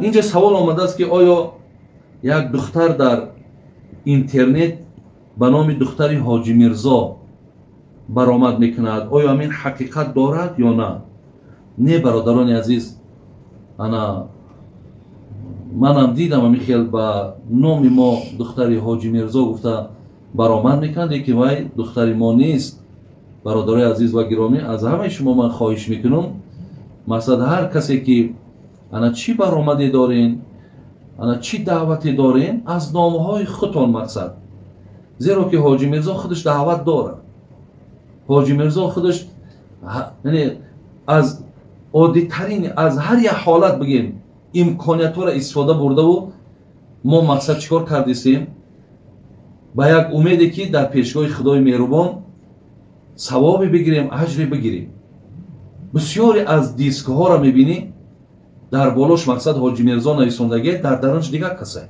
Инҷа савол омадааст, ки оё як духтар дар интернет ба номи духтари Ҳоҷи Мирзо баромад мекунад, оё ҳамин ҳақиқат дорад ё на? Не, бародарони азиз, ана манам дидам ҳамин хел ба номи мо духтари Ҳоҷи Мирзо гуфта баромад мекунад, лекин вай духтари мо нест. Бародарои азиз ва гиромӣ, аз ҳамаи шумо ман хоҳиш мекунам, мақсад ҳар касе ки ана чӣ баромаде дорен, ана чӣ даъвате дорен, аз номҳои худтон мақсад, зеро ки Ҳоҷи Мирзо худаш даъват дорад. Ҳоҷи Мирзо худаш яъне аз оддитарин, аз ҳар як ҳолат бигем, имкониятҳоро истифода бурдаву мо мақсад чӣ кор кардистем? Ба як умеде ки дар пешгоҳи Худои меҳрубон савобе бигирем, аҷре бигирем. Бисёре аз дискҳоро мебинӣ, дар болош мақсад Ҳоҷи Мирзо нависондагие, дар дарунаш дигар касае.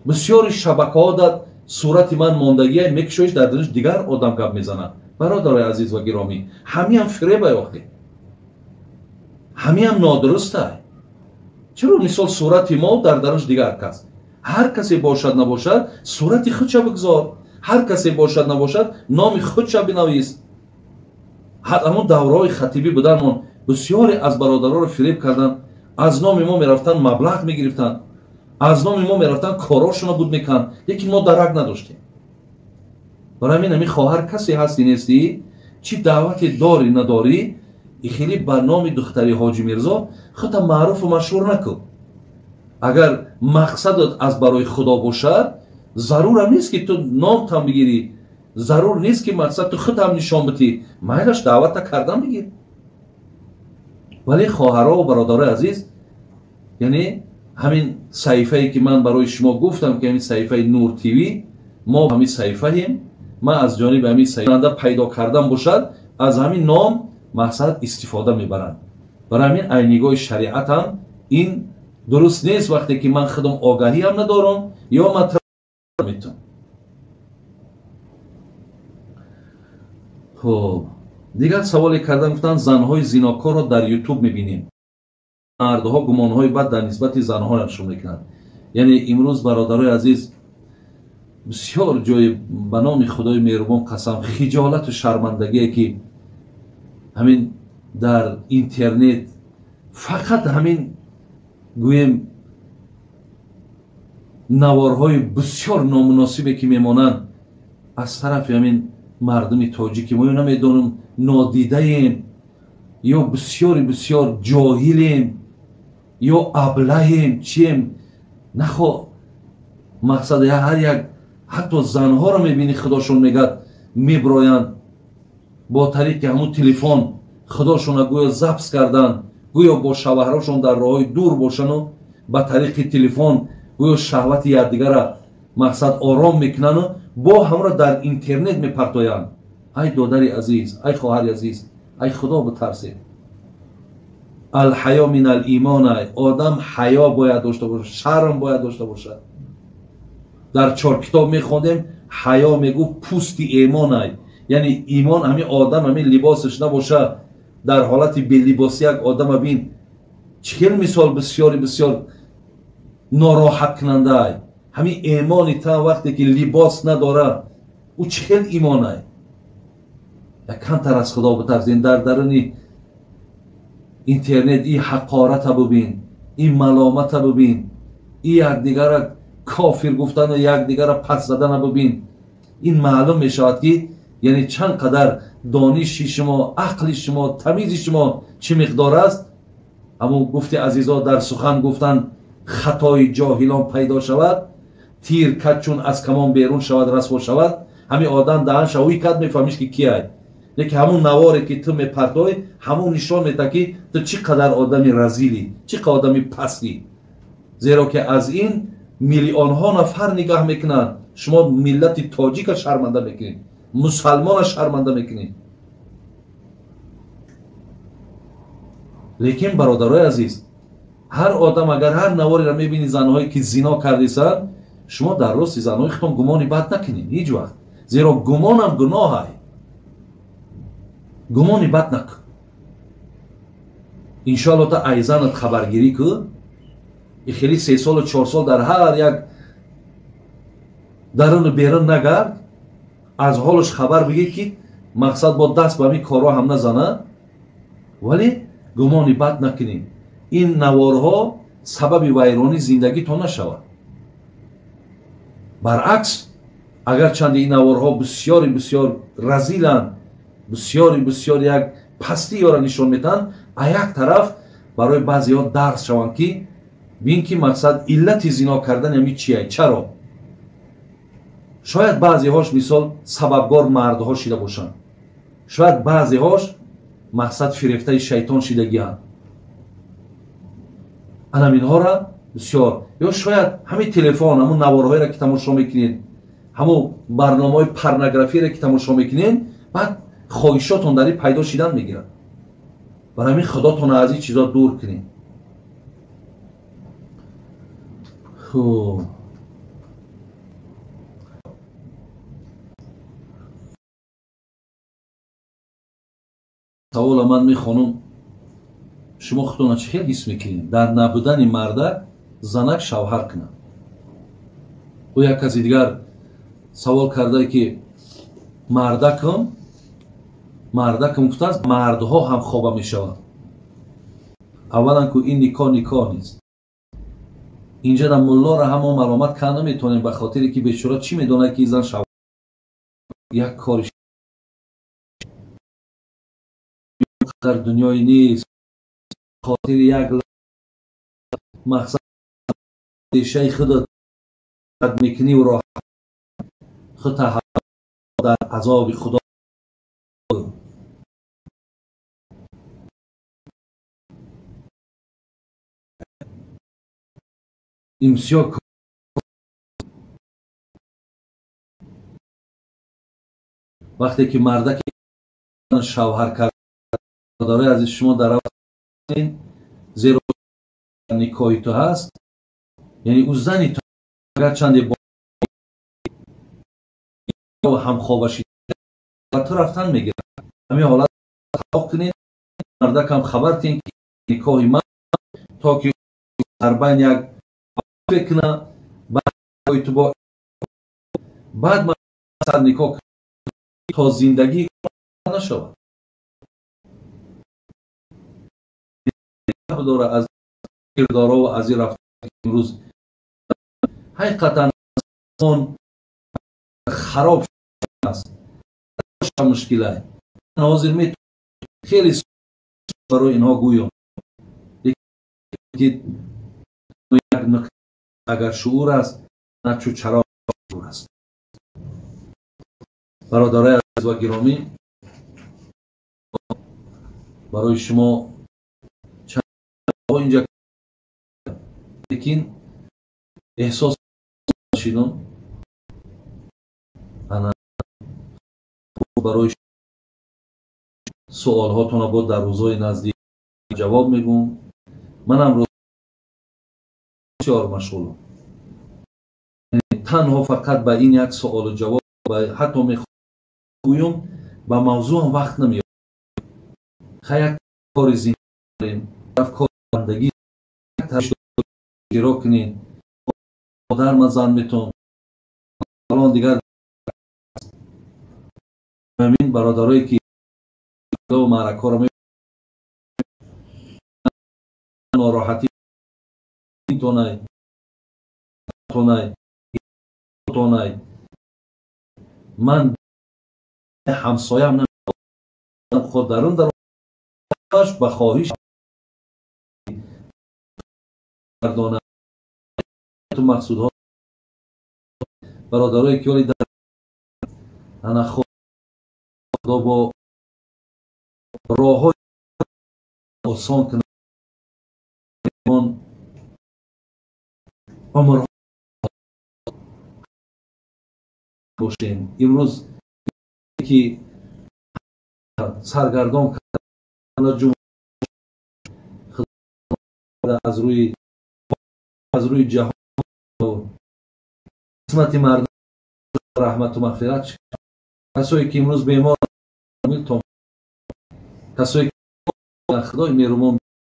Бисёри шабакаҳо дар сурати ман мондагие, мекушоиш, дар дарунаш дигар одам гап мезанад. Бародарои азиз ва гиромӣ, ҳамиам фиребай, охи ҳамиам нодурустай. Чаро мисол сурати мо дар дарунаш дигар кас? Ҳар касе бошад набошад, сурати худша бигзор. Ҳар касе бошад набошад, номи худша бинавис. Ҳамон давраҳои хатибӣ буданмон бисёре аз бародаронро фиреб карданд, аз номи мо мерафтанд маблағ мегирифтанд, аз номи мо мерафтанд корошонро буд мекарданд, лекин мо дарак надоштем. Барои ҳамин ҳамин хоҳар касе ҳасти нестӣ, чӣ даъвате дорӣ надорӣ, хеле ба номи духтари Ҳоҷи Мирзо худта маъруфу машҳур накун. Агар мақсадат аз барои Худо бошад, зарурам нест ки ту номтам бигирӣ, зарур нест ки мақсад ту худам нишон битӣ, майлаш даъватта кардан бигир. Вале хоҳаро бародарои азиз, яъне ҳамин саҳифае ки ман барои шумо гуфтам, ки ҳамин саҳифаи Нур ТВ, мо ҳамин саҳифаем, ман аз ҷониби ҳамин саҳифа пайдо кардан бошад, аз ҳамин ном мақсад истифода мебаранд. Барои ҳамин ай нигоҳи шариатам ин дуруст нест, вақте ки ман худам огаҳиам надорам ё ман метавонам. Хуб, дигар саволе кардан гуфтанд, занҳои зинокорро дар Ютуб мебинем, мардҳо гумонҳои бад дар нисбати занҳояшон мекунанд. Яъне имрӯз бародарои азиз, бисёр ҷои ба номи Худои меҳрубон қасам, хиҷолату шармандагие ки ҳамин дар интернет фақат ҳамин гӯем наворҳои бисёр номуносибе ки мемонанд аз тарафи ҳамин мардуми тоҷики мо, ё намедонам нодидаем, ё бисёри бисёр ҷоҳилем, ё аблаҳем, чием, нахо мақсад ҳар як ҳатто занҳоро мебинӣ, худошон мегӯяд меброянд бо тариқи ҳамун телефон худошона гӯё запис карданд, гӯё бо шавҳарошон дар роҳҳои дур бошану ба тариқи телефон гӯё шаҳвати якдигара мақсад ором мекунану бо ҳамро дар интернет мепартоянд. Ай додари азиз, ай хоҳари азиз, ай Худо битарсед. Алҳаё мин алимон, одам ҳаё бояд дошта бошад, шарм бояд дошта бошад. Дар чор китоб мехондем, ҳаё мегӯ пӯсти имон, яъне имон ҳамин одам ҳамин либосаш набошад, дар ҳолати белибосӣ як одама бин, чӣ хел мисол бисёри бисёр нороҳаткунанда. Ҳамин имони та вақте ки либос надорад, ӯ чӣ хел имонай? Як камтар аз Худо битарсед. Дар даруни интернет и ҳақората бубин, и маломата бубин, и якдигара кофир гуфтану якдигара пас задана бубин. Ин маълум мешавад ки яъне чанд қадар дониши шумо, ақли шумо, тамизи шумо чӣ миқдор аст. Ҳамун гуфти азизо дар сухан гуфтан хатои ҷоҳилон пайдо шавад, тир кад чун аз камон берун шавад, расво шавад. Ҳамин одам даҳан шавӣ кад мефаҳмиш ки кияй, лекин ҳамун наворе ки ту мепартоӣ, ҳамун нишон медиҳад ки ту чӣ қадар одами разилӣ, чӣ қадар одами пастӣ. Зеро ки аз ин миллионҳо нафар нигаҳ мекунанд. Шумо миллати тоҷика шарманда мекунед, мусалмона шарманда мекунед. Лекин бародарои азиз, ҳар одам агар ҳар навореро мебинӣ занҳое ки зино кардисанд, шумо дар рости занҳои худтон гумони бад накунед ҳеҷ вақт, зеро гумонам гуноҳ ай. Гумони бад накун. Иншоалло та айзанат хабаргирӣ кун. И хеле 3 солу 4 сол дар ҳар як даруну берун нагард, аз ҳолаш хабар бигир ки мақсад бо даст ба ҳамин корҳо ҳам назанад, вале гумони бад накунем. Ин наворҳо сабаби вайронии зиндагитон нашавад. Баръакс, агарчанде ин наворҳо бисёри бисёр разиланд, бисёри бисёр як пастӣ ёра нишон медиҳанд, а як тараф барои баъзеҳо дарс шаванд ки бин ки мақсад иллати зино кардани ҳамин чия, чаро? Шояд баъзеҳош мисол сабабгор мардҳо шида бошанд, шояд баъзеҳош мақсад фирефтаи шайтон шидагианд. Анаминҳора бисёр ё шояд ҳамин телефон, ҳамун наворҳоеро ки тамошо мекунед, ҳамун барномаҳои порнографияро ки тамошо мекунед, баъд хоҳишотон дар ин пайдо шидан мегирад. Барои ҳамин худотонро аз ин чизо дур кунед. Хуб, савола ман мехонам, шумо худтонро чӣ хел ҳис мекунед дар набудани мардак занак шавҳар кунад? Ӯ як каси дигар савол кардае ки мардакам гуфтааст мардҳо ҳам хоба мешаванд. Аввалан ку ин никоҳ никоҳ нест. Инҷа дар муллоро ҳам мо маломат карда наметавонем, ба хотире ки бечора чӣ медонад ки зан шавҳар як кори дар дунёи нест, хотири як мақсад решаи худат мекунӣ ва худ дар азоби худо. Ин бисёр вақте ки мардаки шавҳар кард, бародарои азиз, шумо дар зеро никоҳи ту ҳаст, яъне ӯ зани ту агарчанде бо ҳамхоба шида ба ту рафтан мегирад. Ҳамин ҳолат талоқ кунед, мардакам хабар тиҳед ки никоҳи ман, то ки дар байн як кунад, баъд ту бо баъд ман никоҳ то зиндагӣ нашавад. Дора аз кирдоро ва аз ин рафтор имрӯз ҳақиқатан он хароб аст, мушкилай. Ҳозир хеле барои инҳо гӯём, агар шуур аст, на чу чаро шуур аст. Бародарои азиз ва гиромӣ, барои шумо инҷа лекин эҳсос шидам, ана барои суолҳотонро бо дар рӯзҳои наздик ҷавоб мегӯм. Манам бисёр машғулам, танҳо фақат ба ин як суолу ҷавоб ҳатто мехоҳам, ба мавзӯъам вақт намеёбам. Ха як кори зиндагӣ, кори бандагӣ иҷро кунед, модар ма зан метон, фалон дигар. Ҳамин бародарое ки маъракаро нороҳатӣ тонай тонай тонай, ман ҳамсоям худ дарун дараш ба хоҳиш гардона ту мақсудҳо. Бародарое ки оли ана худо бо роҳҳои осон кунад, умрҳо бошем. Имрӯз ки саргардон аз рӯи ҷаҳон қисмати мардум раҳмату мағфират, касое ки имрӯз бемор, касое ки худои меҳрубон